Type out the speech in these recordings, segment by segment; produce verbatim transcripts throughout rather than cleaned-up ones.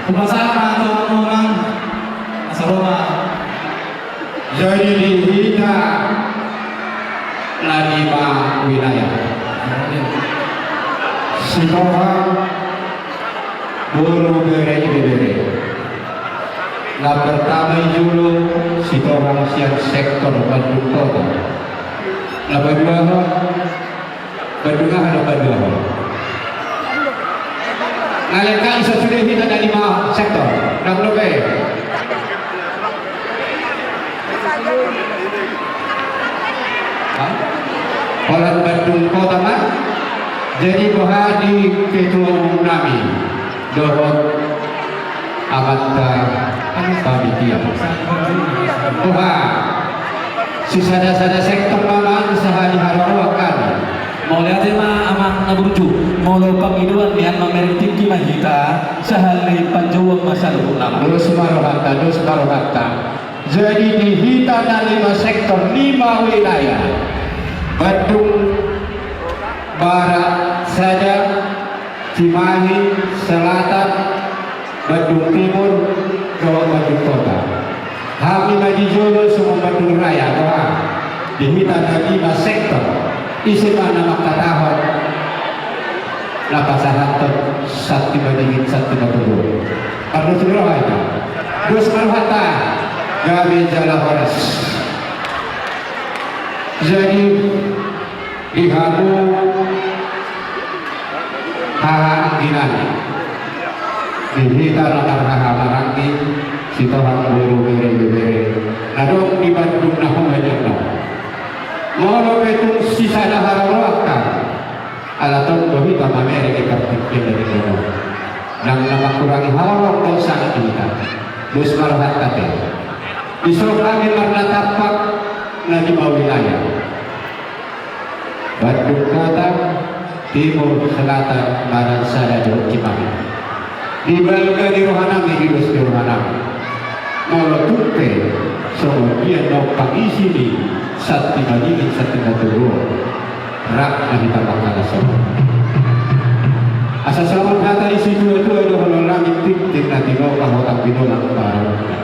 Hupasahat ma tu hamu, Amang. Asa ro ma. Jadi di hita na lima wilayah, Sitohang, Boru, Bere, Ibebere. Na pertama i jolo Sitohang sian sektor Bandung Kota. Na paduahon Bandung aha do paduahon? Na lengkap i, so sude hita na lima sektor. Ndang dope. Hah? Holan Bandung Kota ma. Jadi boha di ketua umum nami dohot amanta panitia. Boha, sisada-sada sektor ma, Amang, sahali haroroan hami. Mauliate ma, Amang na burju. Molo pangidoan nian mamereng tingki ma hita, sahali panjouon ma saluhutna. Dos ma rohanta, dos ma rohanta. Jadi di hita na lima sektor, lima wilayah, Bandung Barat sada, Cimahi Selatan, Bandung Timur, dohot Bandung Kota. Hami ma di jolo songon Bandung Raya, boha, di hita na lima sektor, ise ma na mangkatahon na pasahathon Santi Madingin, Santi Matoguan? Parlos ni roha hita. Dos ma rohanta, gabe jala horas. Jadi, di hamu haha anggi nami, di hita na marhaha maranggi, Sitohang, Boru, Bere, Ibebere, na adong di Bandung na humaliang on. Molo pe tung sisada haroroan hami, ala tong do hita mamereng i partingkian na denggan on. Ndang na mangkurangi haholongan do sanga di hita. Dos ma rohanta pe. Dison hami marnatampak na lima wilayah. Bandung Kota, Timur, Selatan, Barat sada dohot Cimahi. Dibalga ni rohanami, didos ni rohanami. Molo tung pe songon dia na pangisi ni Santi Madingin, Santi Matoguan, rap ma hita mangkalas on. Asa songon hata ni situatua do, holong langit tingting na tinopa, hotang binolang paraunna.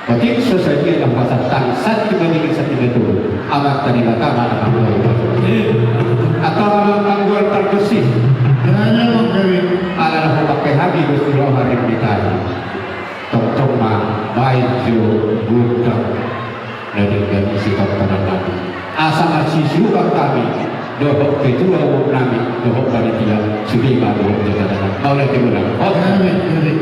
Otik so sadia na hupasahat, Santi Madingin, Santi Matoguan, Amanta Debata ma na manggohi. Antong ma panggual pargonsi. Ala na hupangke hami dos ni roha rim ni tali. Tongtong ma baen jo gondang na denggan i sitontonan nami, asa marsisiupan hami dohot ketua umum nami dohot panitia, sude ma dohot jo tadana. Mauliate ma. Hot. Amin. Amin.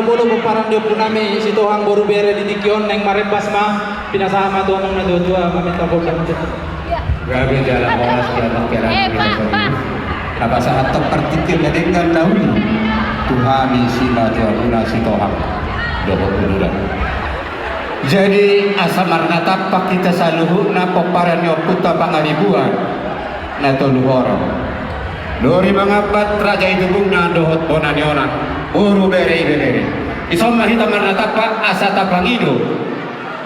Olo, pomparan ni ompunami Sitohang boru bere di tingki on, naeng marembas ma, pinasahat ma tu amang na tuatua, maminta gondang. Gabe jala horas, jala keras. Na pasahathon partingkian na denggan na uli tu hami simatua muna Sitohang dohot Uduran. Jadi asa marnatampak hita saluhutna pomparan ni ompunta Pangaribuan na tolu horong. Dori mangambat raja Itubungna dohot bona ni onan, boru bere ibebere. Dison ma hita marnatampak asa tapangido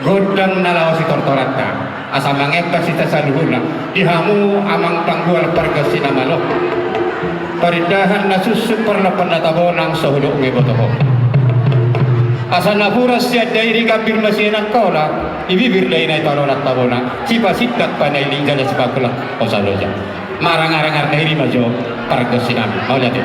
gondang na laho sitortoranta, asa mangembas hita saluhutna. Di hamu amang panggual pargonsi na malo, parindahan na suksuk, parlompan na tabonang, so hudok ma iboto ho. Asa napuran sian Dairi, gambir ma sian Angkola, di bibir Dainai tolonan tabonang, sipasindak panailing jala sipangkulang hosa loja. Marangarangar Dairi ma jo pargonsinami. Mauliate.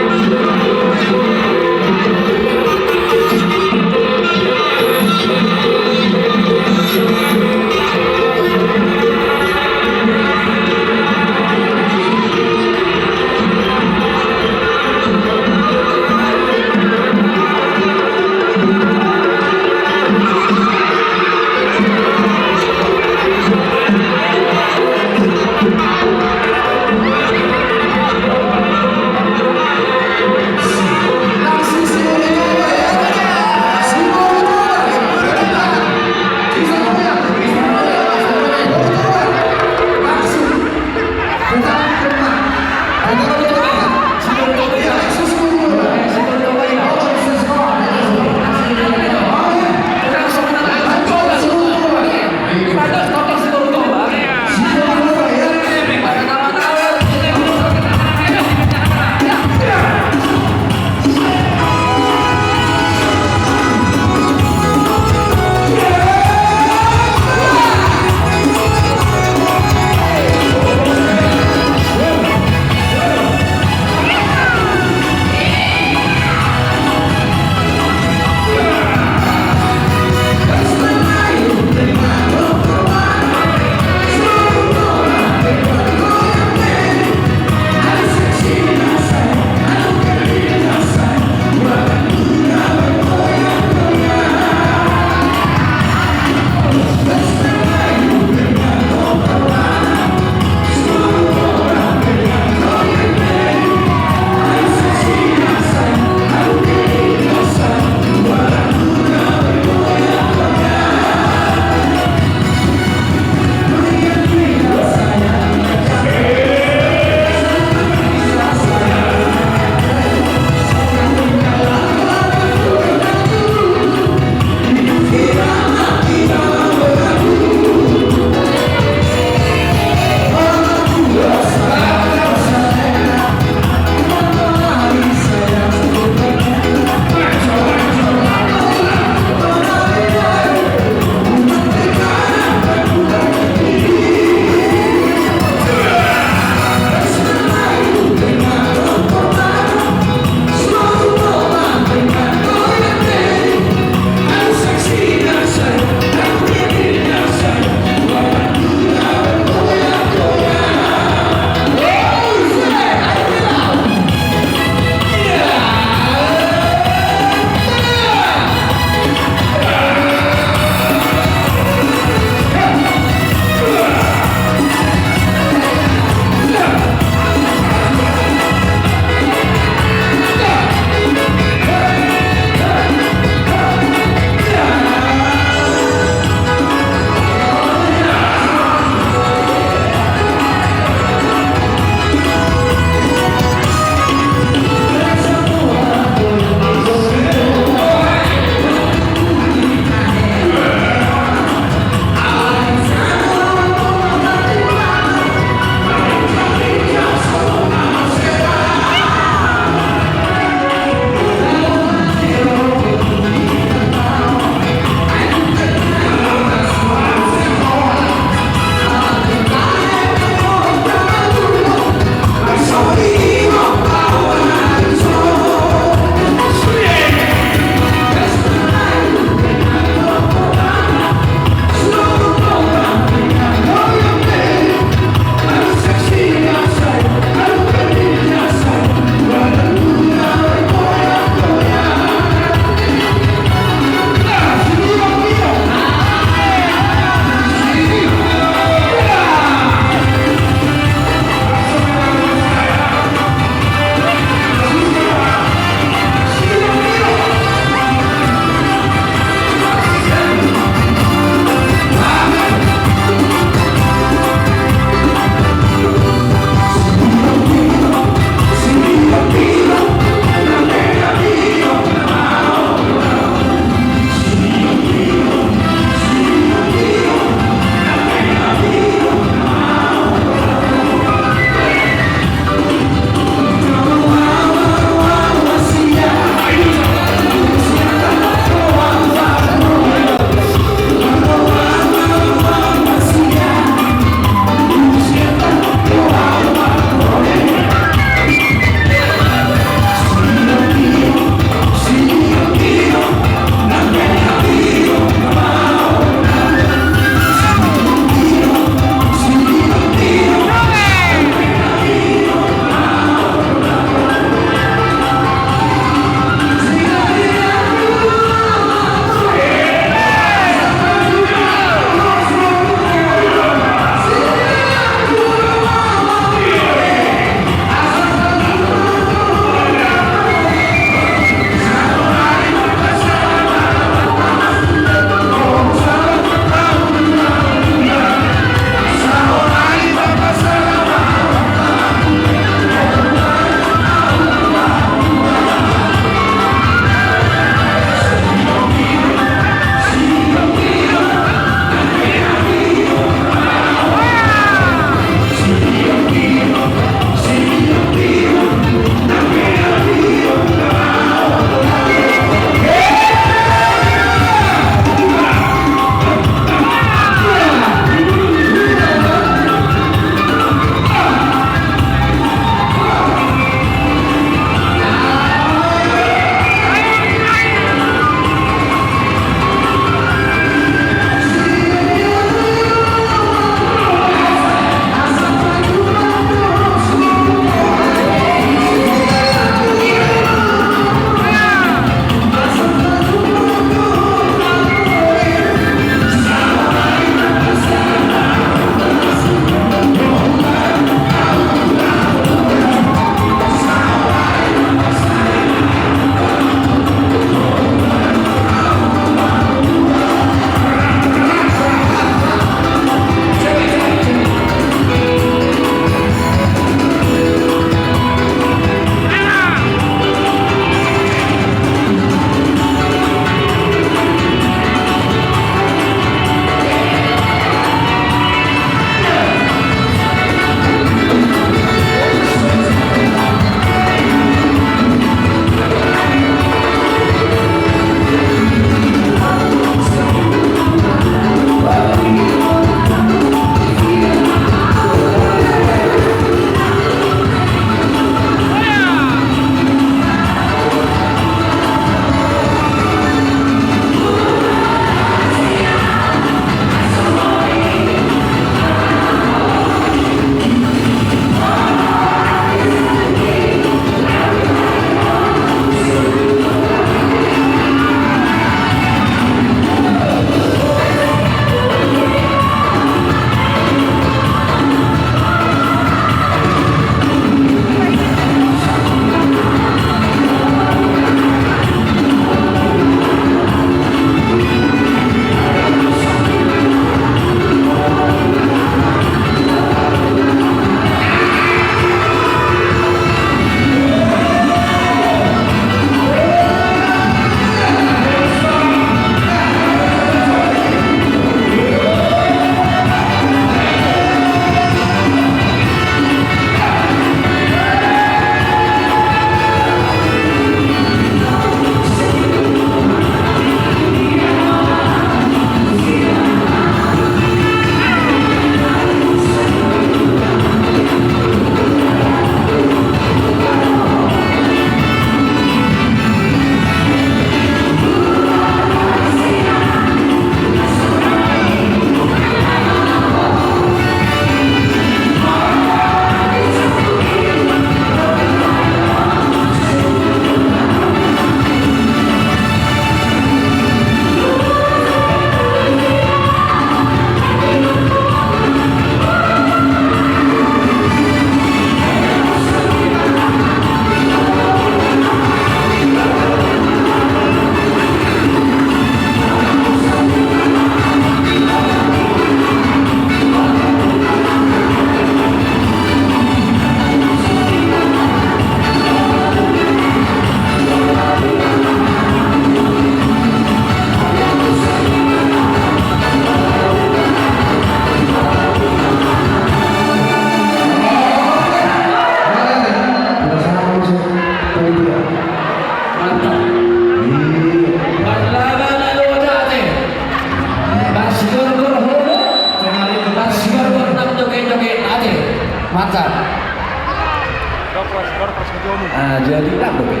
Ah, jadi, ah, oke.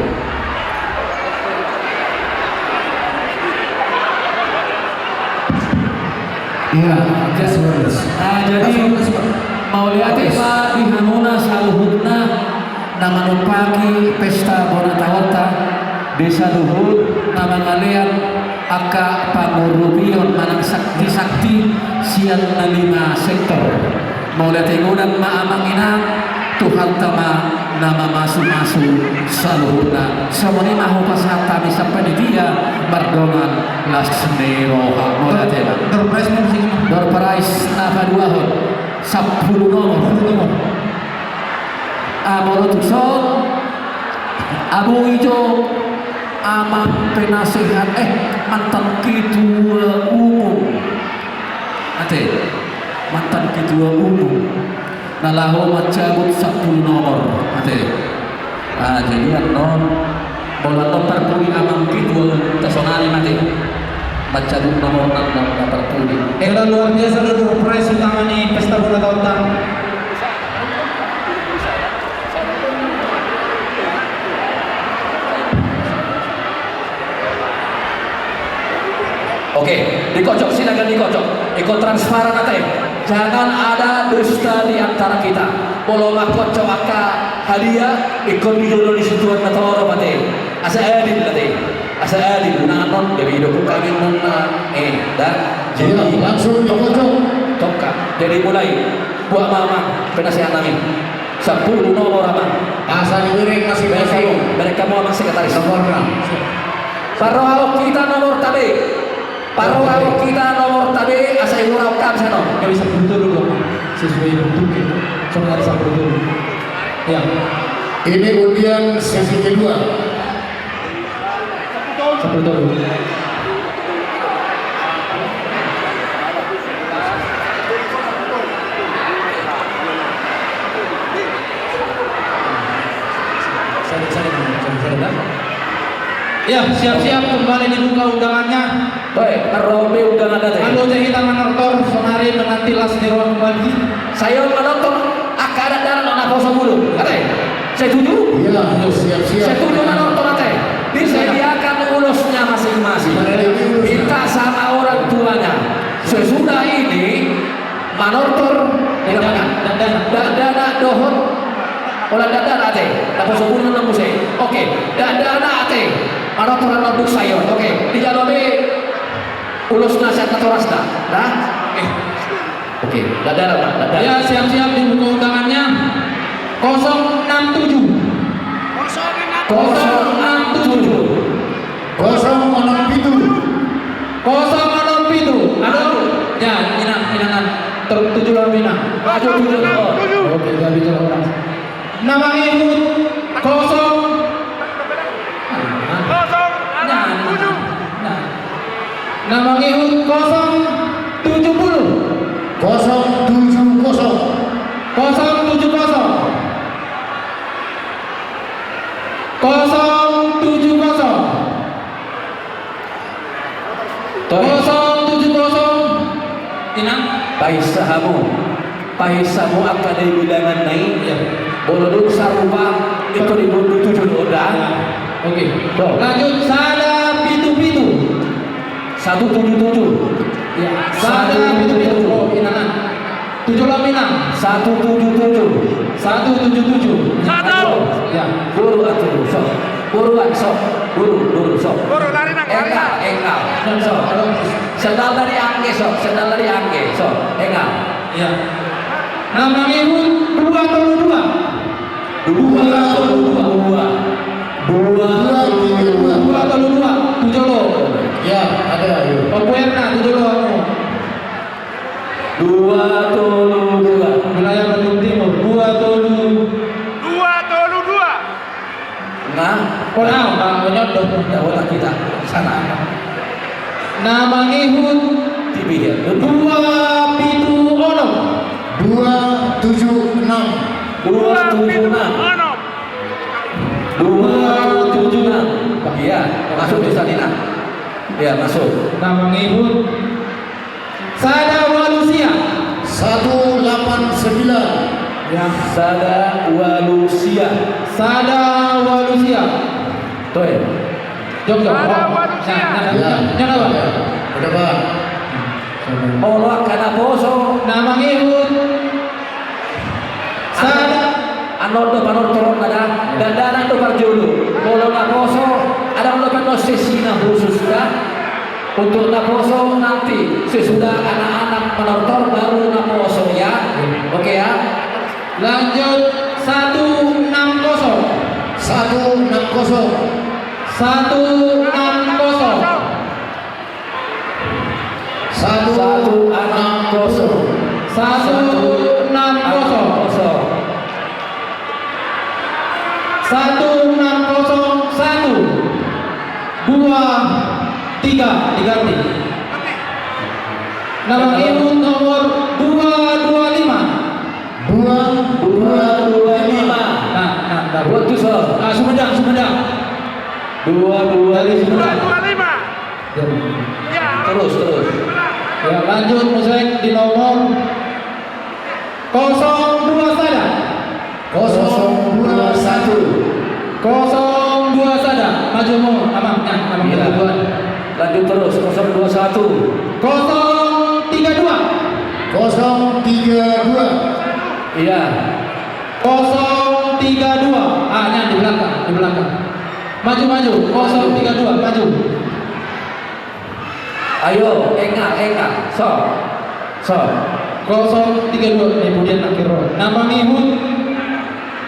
Iya, just one. Ah, jadi, mauliate ma di hamuna saluhutna na manumpahi pesta bona taonta, di saluhut na mangalean angka pangurupion manang sakti-sakti sian na lima sektor. Mauliate godang ma amang inang, Tuhanta ma na mamasu-masu saluhutna. Songon i ma hupasahat hami sian panitia mardongan las ni roha. Mauliate ma. Door prize ma di sini. Door prize na paduahon, sampulu nomor. Sampulu nomor. Ah, molo tuson, abui jo amang penasehat, eh, mantan ketua umum. Ate, mantan ketua umum na laho mancabut sampulu nomor. Ate. Ah, jadi annon, molo annon parpudi amang ketua umum ta sonari ma ate. Mancabut nomor annon na parpudi. Eh, luar biasa do door prize utama ni pesta bona taonta. Oke, dikocok, silakan dikocok. Ingkon transparan ate. Jangan ada dusta di antara kita. Molo mangkocok angka hadiah, ingkon dijolo ni situan na torop ate. Asa adil ate. Asa adil. Nah, annon, jadi didok hami annon na, eh, da. Jadi, iya, langsung dikocok. Tokka. Jadi mulai. Buat amang, penasehat nami. Sampulu nomor amang. Asa dibereng masing-masing. Bereng hamu, bereng hamu amang sekretaris. Nomorna. Parrohahon hita nomor tabe. Parrohahon hita nomor tabe, asa diborahon hami sian on. Nggak bisa betul dulu. Sesuai bentuknya. Cuma ada satu dulu. Ya. Ini undian sesi kedua. Sampulu tolu. Ya, siap-siap kembali dibuka undangannya. Baik, ro be undangan ate. Alo, jadi hita manortor, sonari menanti las ni roha kembali. Sai manortor angka adat-adat na poso bulung, ate. Setuju? Iya, siap-siap. Setuju manortor ate. Disediakan ulosnya masing-masing. Ada di ulos. Minta sama orang tuanya. Sesudah ini manortor, dakdanak. Dakdanak. Dakdanak dohot. Holan dakdanak ate. Na poso bulung na muse. Oke. Dakdanak ate. Manortor annon dung sai on. Oke. Dijalo be ulosna sian natorasna. Nah. Eh. Oke, dakdanak, Pak, dakdanak. Ya, siap-siap dibuka undangannya. Kosong enam tujuh. Kosong enam tujuh. Kosong enam pitu. Kosong enam pitu. Aduh. Ya, inang, inangan. Ter-, tujuh lawan inang. Aduh, tujuh lawan. Oke, jadi tujuh lawan. Na mangihut kosong. Kosong enam tujuh. Nah, nah, nah. Na mangihut kosong tujuh puluh. Kosong tujuh kosong. Kosong tujuh kosong. Kosong tujuh kosong. Toi. Kosong tujuh kosong. Inang. Paisa hamu. Paisa hamu angka na di bilangan na i. Iya. Molo dung sarupa, ingkon diboan tujuh do da. Iya. Oke. Tuh. Lanjut, sada pitu pitu. Satu tujuh tujuh. Iya. Sada pitu pitu. Oh, inangan. Tujuh lawan inang. Satu tujuh tujuh. Satu tujuh tujuh. Satu. Ya. Boru atu, sok. Boru atu, sok. Boru, boru, sok. Boru, lari nang, lari nang. Enggal, enggal. Sok. Sendal dari angge, sok. Sendal dari angge, sok. Enggal. Ya. Na mangihut dua tolu dua. Dua tolu dua. Dua tolu dua. Dua tolu dua. Tu jolo. Ya, ada, ayo. Papuerna, tu jolo, anu. Dua tolu dua. Wilayah Bandung Timur, dua tolu. Dua tolu dua. Nah. Oh, nah, Pak, menyodot. Ya, otak kita. Sana. Na mangihut. Tipi ya. Dua pitu onom. Dua tujuh enam. Dua tujuh enam. Dua tujuh enam. Iya, masuk di sana. Iya, masuk. Na mangihut. Sada ualu sia. Satu delapan sembilan. Ya. Sada ualu sia. Sada ualu sia. Toe. Jok, jok. Sada ualu sia. Nah, nah, nah, nah, nah, nah. Oke. Udah, Bang. Olo angka naposo na mangihut. Sada. Annon do panortoronna da. Dandanan do parjolo. Molo naposo, adong do panon sesina khusus da. Untuk naposo nanti sesudah anak-anak manortor baru naposo ya. Oke ya. Lanjut, satu enam kosong. Satu enam kosong. Satu enam kosong. Satu enam kosong. Satu enam kosong. Satu enam kosong satu. Dua tiga, diganti. Na mangihut nomor dua dua lima. Dua dua lima. Nah, nah, nah. Buat tu, Sir. Ah, Sumedang, Sumedang. Dua dua lima. Dua dua lima. Ya. Ya. Terus, terus. Ya, lanjut, Musek, di nomor kosong dua sada. Kosong dua satu. Kosong dua sada. Maju, Amang. Nah, Amang. Iya. Lanjut terus, kosong dua satu. Kosong tiga dua. Kosong tiga dua. Iya. Kosong tiga dua. Ah, nah, di belakang, di belakang. Maju, maju. Kosong tiga dua, maju. Ayo, enga, enga. So. So. Kosong tiga dua, eh, kemudian akhir roh. Na mangihut.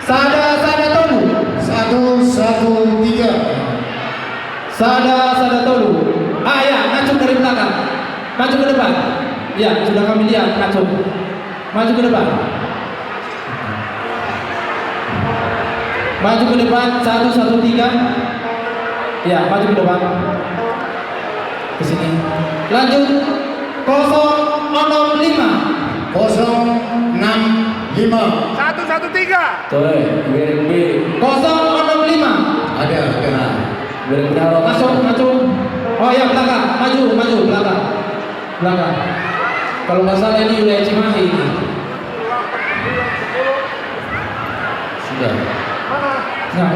Sada sada tolu. Satu satu tiga. Sada sada tolu. Ah, ya, ngacung dari belakang. Maju ke depan. Ya, sudah kami lihat, ngacung. Maju ke depan. Maju ke depan, satu satu tiga. Ya, maju ke depan. Ke sini. Lanjut, kosong enam lima. Kosong enam lima. Satu satu tiga. Toe, W R B. Kosong enam lima. Ada, ada. W R B. Masuk, masuk. Oh ya, belakang. Maju, maju, belakang. Belakang. Kalau nggak salah ini wilayah Cimahi ini. Sudah. Nah.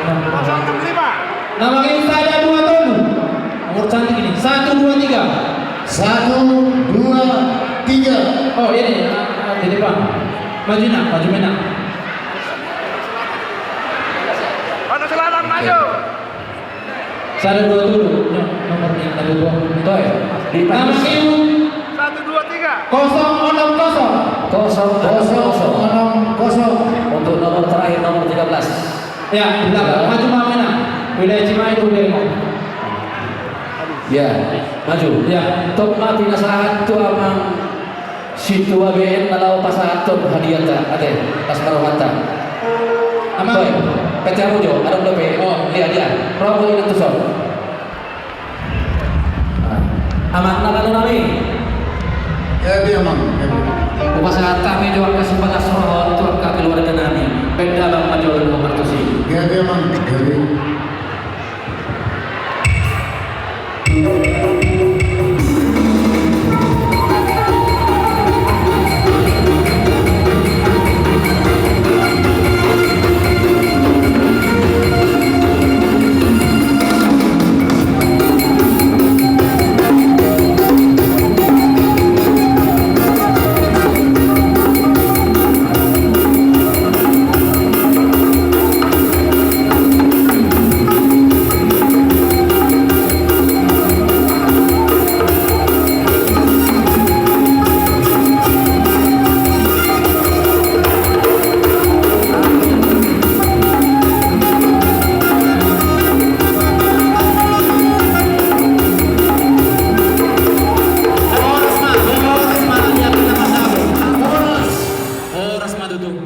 Nah. Kosong enam lima. Na mangihut sada dua tolu. Nomor cantik ini. Satu dua tiga. Satu dua tiga. Oh, ini. Ah, ah, di depan. Maju, nak, maju, nak. Mana selatan, maju. Sada dua tolu, no, nomor ni, ada dua. Toe, di. Na mangihut. Satu dua tiga. Kosong enam kosong. Kosong enam kosong. Kosong enam kosong. Untuk nomor terakhir, nomor tiga belas. Ya, di belakang. Ya. Maju, Amang, enak. Wilayah Cimahi dulu, ya. Ya, maju. Ya. Tong ma pinasahat tu amang. Sintua B N na laho pasahathon hadiahta, ate, las ni rohanta. Amang. Toe, pete hamu jo, adong dope. Oh, lia, lia. Roha ma inang tuson. Nah, amang na lalu nami. Gabe, Amang, gabe. Hupasahat hami jo angka sipalas roha tu angka keluarga nami. Baen damang ma jolo tu martusi. Gabe, Amang, gabe. Horas ma tutu.